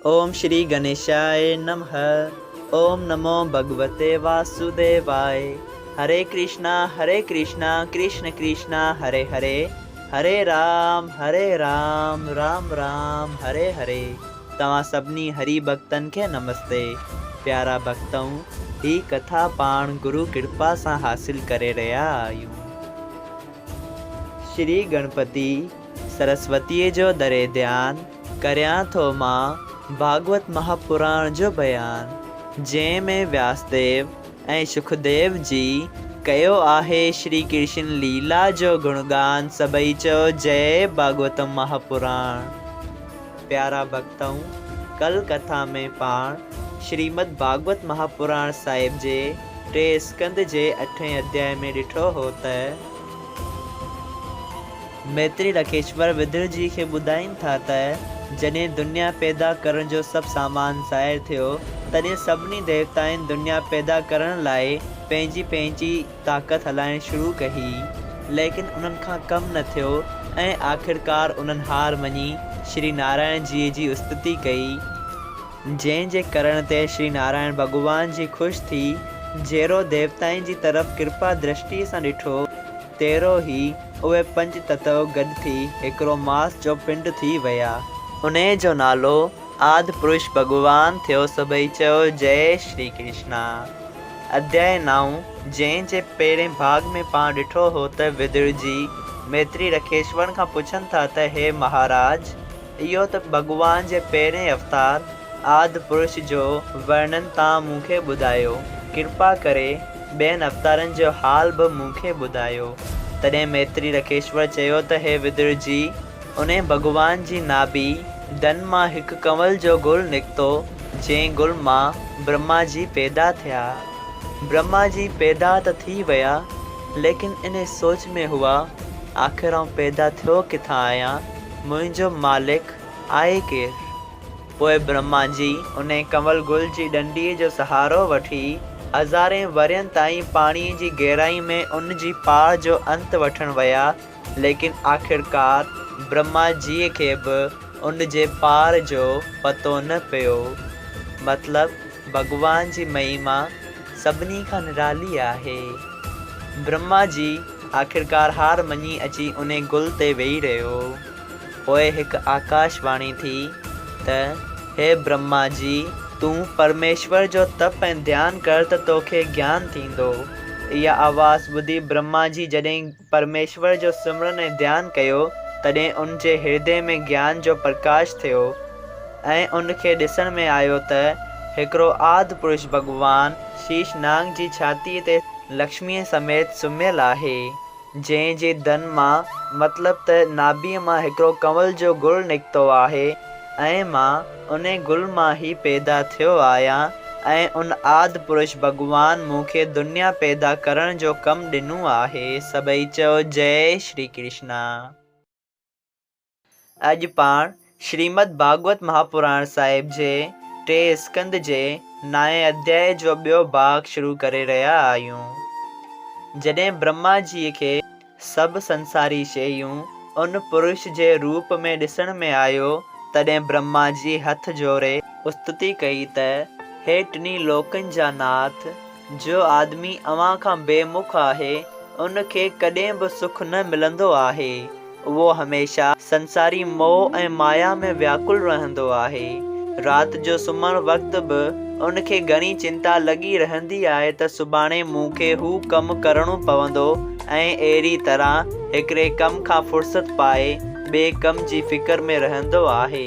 اوم شري گنيشاء نمه اوم نمو ڀڳوتي واسوديواء هري ڪرشنا هري ڪرشنا ڪرشن ڪرشنا هري هري هري رام هري رام رام رام هري هري توهان سڀني هري ڀڳتن کي نمستي پيارا ڀڳتؤ هي ڪٿا پاڻ گرو ڪرپا سان حاصل ڪري رهيا آهيون. شري گڻپتي سرسوتيء جو دري ڌيان ڪريان ٿو مان ڀاڳوت مهاپراڻ جو بيان، جنهن ۾ وياسديو ۽ شڪديو جي ڪيو آهي شري ڪرشن ليلا جو گڻگان سڀئي چئو جئي ڀاڳوتم مهاپراڻ. پيارا ڀڳتؤ! ڪل ڪٿا ۾ پاڻ شريمد ڀاڳوت مهاپراڻ صاحب جي ٽي اسڪنڌ جي اٺين اڌيائي ۾ ڏٺو هو ته، ميتري لکيشور ودر جي کي ٻڌائين ٿا ته جڏهن دنيا پيدا ڪرڻ جو سڀ سامان ظاهر ٿيو، تڏهن سڀني ديوتائن دنيا پيدا ڪرڻ لاء پنهنجي پنهنجي طاقت هلائڻ شروع ڪئي، ليڪن انهن کان ڪم نه ٿيو ۽ آخرڪار انهن هار مڃي شري نارائڻ جيء جي استتي ڪئي. جنهن جي ڪرڻ تي شري نارائڻ ڀڳوان جي خوش ٿي جهڙو ديوتائن جي طرف ڪرپا درشٽيء سان ڏٺو، تهڙو ئي اهي پنج تتو گڏ ٿي هڪڙو ماس جو پنڊ ٿي ويا. انهيء جو نالو آد پرش ڀڳوان ٿيو سڀئي چيو جئي شري ڪرشنا. اڌيائي نائون، جنهن جي پهرين ڀاڳ ۾ پاڻ ڏٺو هو ته ودر جي ميتري رکيشور کان پڇن ٿا ته هي مهاراج! اهو ته ڀڳوان جي پهرين اوتار آد پرش جو ورڻن تان مون کي ٻڌايو، ڪرپا ڪري ٻين اوتارن جو حال به مون کي ٻڌايو. تڏهن ميتري رکيشور چيو ته هي ودر جي! انهي ڀڳوان جي ناڀي، دن، مان هڪ ڪنول جو گل نڪتو، جنهن گل مان برهما جي پيدا ٿيا. برهما جي پيدا ته ٿي ويا، ليڪن انهي سوچ ۾ هئا، آخر آئون پيدا ٿيو ڪٿان آهيان؟ منهنجو مالڪ آهي ڪير؟ پوء برهما جي انهي ڪنول گل جي ڏنڊي جو سهارو وٺي هزارين ورهين تائين پاڻيء جي گهرائي ۾ ان جي پاڙ جو انت وٺڻ ويا، ليڪن آخرڪار برهما جيء کي به ان جي پاڙ جو پتو نه پيو. مطلب ڀڳوان جي مهيما سڀني کان نرالي آهي. برهما جي آخرڪار هار مڃي اچي انهي گل تي ويهي رهيو. پوء هڪ آڪاش واڻي ٿي ته، هي برهما جي! تون پرميشور جو تپ ۽ ڌيان ڪر ته توکي گيان ٿيندو. اها آواز ٻڌي برهما جي جڏهن پرميشور جو سمرن ۽ ڌيان ڪيو، تڏهن ان جي هردي ۾ گيان جو پرڪاش ٿيو ۽ ان کي ڏسڻ ۾ آيو ته هڪڙو آد پرش ڀڳوان شيش نانگ جي ڇاتيء تي لڪشميء سميت سمهيل آهي، جنهن جي دن مان، مطلب ته ناڀيء مان هڪڙو ڪنول جو گل نڪتو آهي ۽ مان انهي گل مان ئي پيدا ٿيو آهيان ۽ ان آد پرش ڀڳوان مون کي دنيا پيدا ڪرڻ جو ڪم ڏنو آهي. سڀئي چئو جئي شري ڪرشنا. اڄ پاڻ شريمد ڀاڳوت مهاپراڻ صاحب جي ٽي اسڪنڌ جي نائين اڌيائي جو ٻيو ڀاڳ شروع ڪري رهيا آهيون. جڏهن برهما جيء کي سڀ سنساري شيون ان پرش جي روپ ۾ ڏسڻ ۾ آيو، تڏهن برهما جي هٿ جوڙي استتي ڪئي ته، هي ٽنهي لوڪن جا ناٿ! جو آدمي اوهان کان بي مک آهي، ان کي ڪڏهن به سک نه ملندو آهي. اهو هميشه سنساري موهه ۽ مايا ۾ وياڪل رهندو آهي. رات جو سمهڻ وقت به ان کي گهڻي چنتا لڳي رهندي آهي ته سڀاڻي مون کي هو ڪم ڪرڻو پوندو ۽ اهڙي طرح هڪڙي ڪم کان فرصت پائي ٻئي ڪم جي فڪر ۾ رهندو آهي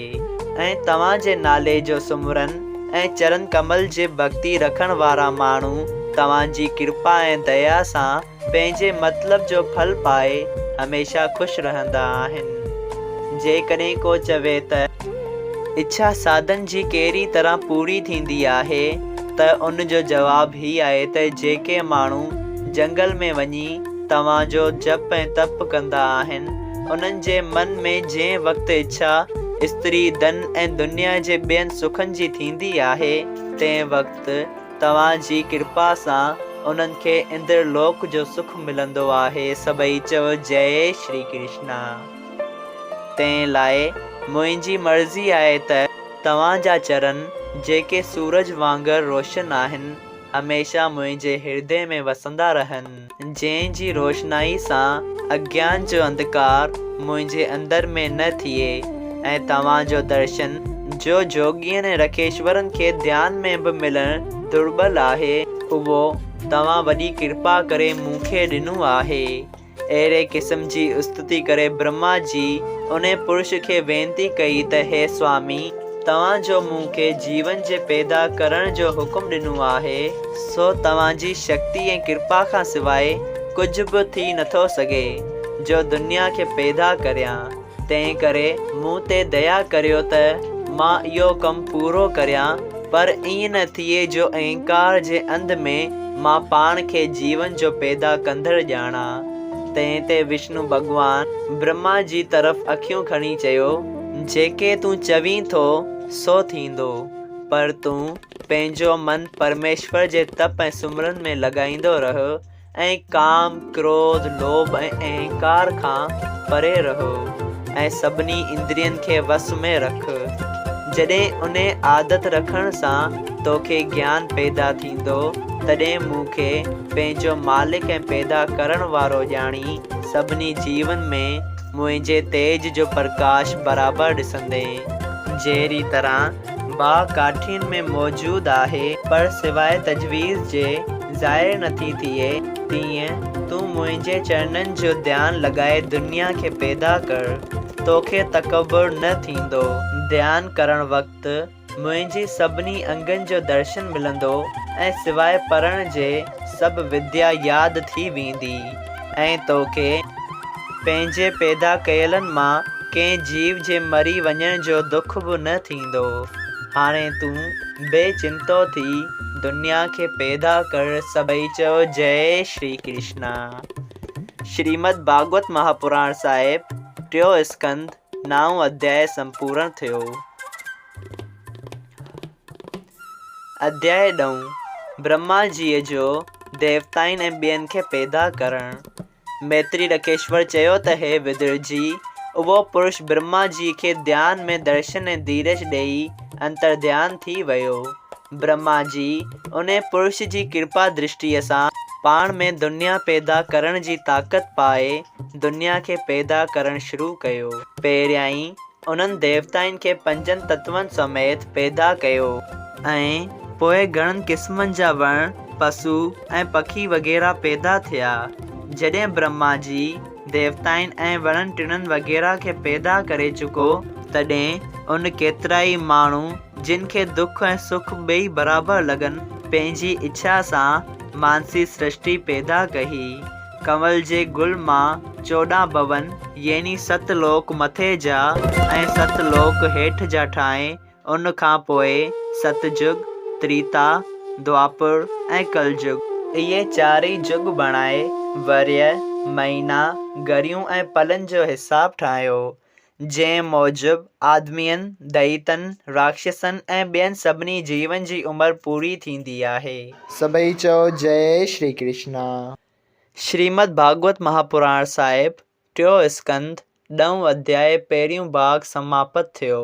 ۽ توهان جي نالي جو سمرن ۽ چرن ڪمل جي ڀڳتي رکڻ وارا ماڻهو توهان جي ڪرپا ۽ ديا سان پنهنجي مطلب جو ڦل پائي هميشه خوش رهندا آهن. جيڪڏهن ڪو چوي ته اڇا ساڌن جي ڪهڙي طرح پوري ٿيندي آهي ته ان جو جواب هي آهي ته جيڪي ماڻهو جنگل ۾ وڃي توهان جو جپ ۽ تپ ڪندا آهن، انهن جي من ۾ جنهن وقت اڇا استري، ڌن ۽ دنيا جي ٻين سکن جي ٿيندي آهي، تنهن وقت توهان جي ڪرپا سان انهن کي اندر لوڪ جو سک ملندو آهي. سڀئي چئو جئي شري ڪرشنا. تنهن لاء منهنجي مرضي آهي ته. توهان جا چرن، جيڪي سورج وانگر روشن آهن، هميشه منهنجي هردي ۾ وسندا رهن، جنهن جي روشنائي سان اگيان جو انڌڪار منهنجي اندر ۾ نه ٿئي ۽ توهان جو درشن، جو جوڳين ۽ رکيشورن کي ڌيان ۾ به ملڻ درٻل آهي، اهو توهان وڏي ڪرپا ڪري مون کي ڏنو آهي. اهڙي قسم جي استتي ڪري برهما جي انهي پرش کي وينتي ڪئي ته هي سوامي! توهان جو مون کي جيون جي پيدا ڪرڻ جو حڪم ڏنو آهي، سو توهان جي شڪتي ۽ ڪرپا کان سواء ڪجهه به ٿي نٿو سگهي، جو دنيا کي پيدا ڪريان. تنهن ڪري مون تي ديا ڪريو ته مان اهو ڪم پورو ڪريان، پر ائين نه ٿئي جو اهنڪار جي انڌ ۾ مان پاڻ کي جيون جو پيدا ڪندڙ ڄاڻان. تنهن تي وشنو ڀڳوان برهما جي طرف اکيون کڻي چيو، جيڪي تون چوين ٿو، سو ٿيندو، پر تون پنهنجو من پرميشور جي تپ ۽ سمرن ۾ لڳائيندو رهه، ۽ ڪام، ڪروڌ، لوڀ ۽ اهنڪار کان پري رهو ۽ سڀني اندرين کي وس ۾ رک. جڏهن انهي عادت رکڻ سان توکي گيان پيدا ٿيندو، تڏهن مون کي پنهنجو مالڪ ۽ پيدا ڪرڻ وارو ڄاڻي سڀني جيون ۾ منهنجي تيج جو پرڪاش برابر ڏسندين. جهڙي طرح باهه ڪاٺين ۾ موجود آهي، پر سواء تجويز جي ظاهر نٿي ٿئي، تيئن تون منهنجي چرنن جو ڌيان لڳائي دنيا کي پيدا ڪر، توکي تڪبر نه ٿيندو. ڌيان ڪرڻ وقت منهنجي سڀني انگن جو درشن ملندو ۽ سواء پڙهڻ جي سڀ وديا ياد ٿي ويندي ۽ توکي پنهنجي پيدا ڪيلن مان ڪنهن جيو جي مري وڃڻ جو دک به نه ٿيندو. هاڻي تون بي چنتو ٿي دنيا کي پيدا ڪر سڀئي چئو جئي شري ڪرشنا. شريمد ڀاڳوت مهاپراڻ صاحب ٽيون اسڪنڌ نائون اڌياء سمپورڻ ٿيو. اڌياء ڏهون، برهما جيء جو ديوتائن ۽ ٻين کي پيدا ڪرڻ. ميتري رکيشور چيو ته هي ودر جي! اهو پرش برهما جي کي ڌيان ۾ درشن ۽ ڌيرج ڏيئي انترڌيان ٿي ويو. برهما جي انهي پرش جي ڪرپا درشٽيء سان پاڻ ۾ دنيا پيدا ڪرڻ جي طاقت پائي دنيا کي پيدا ڪرڻ شروع ڪيو. پهريائين انهن ديوتائن کي پنجن تتون سميت پيدا ڪيو. ۽ پوء گهڻن قسمن جا وڻ، پسو ۽ پکي وغيره پيدا ٿيا. جڏهن برهما جي ديوتائن ۽ وڻن ٽڻن وغيره کي پيدا ڪري چڪو، تڏهن ان ڪيترائي ماڻهو، جن کي دک ۽ سک ٻئي برابر لڳن، پنهنجي اڇا سان مانسي سرشٽي پيدا ڪئي. ڪنول جي گل مان 14 ڀون يعني ست لوڪ مٿي جا ۽ ست لوڪ هيٺ جا ٺاهي ان کان پوء ست جگ، تريتا، دوآپر ۽ ڪلجگ. اهي چارئي جڳ بڻائي ورهيه، مهينا، گهڙيون ۽ پلن جو حساب ٺاهيو. جنهن موجب آدمين، دئيتن، راڪشسن ۽ ٻين سڀني جيون جي عمر پوري ٿيندي آهي. سڀئي چئو جئي شري ڪرشنا. شريمد ڀاڳوت مهاپراڻ صاحب، ٽيون اسڪنڌ، ڏهون اڌياء پهريون ڀاڳ سماپت ٿيو.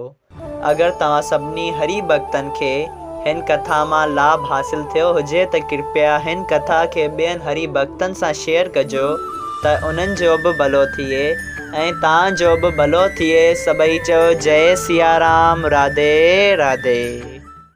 اگر توهان سڀني هري ڀڳتن کي هن ڪٿا مان لاڀ حاصل ٿيو هجي ته ڪرپيا هن ڪٿا کي ٻين هري ڀڳتن سان شيئر ڪجو ته انهن جو به ڀلو ٿئي. ۽ تان جو به ڀلو ٿئي سڀئي چئو جئي سيارام راڌي راڌي.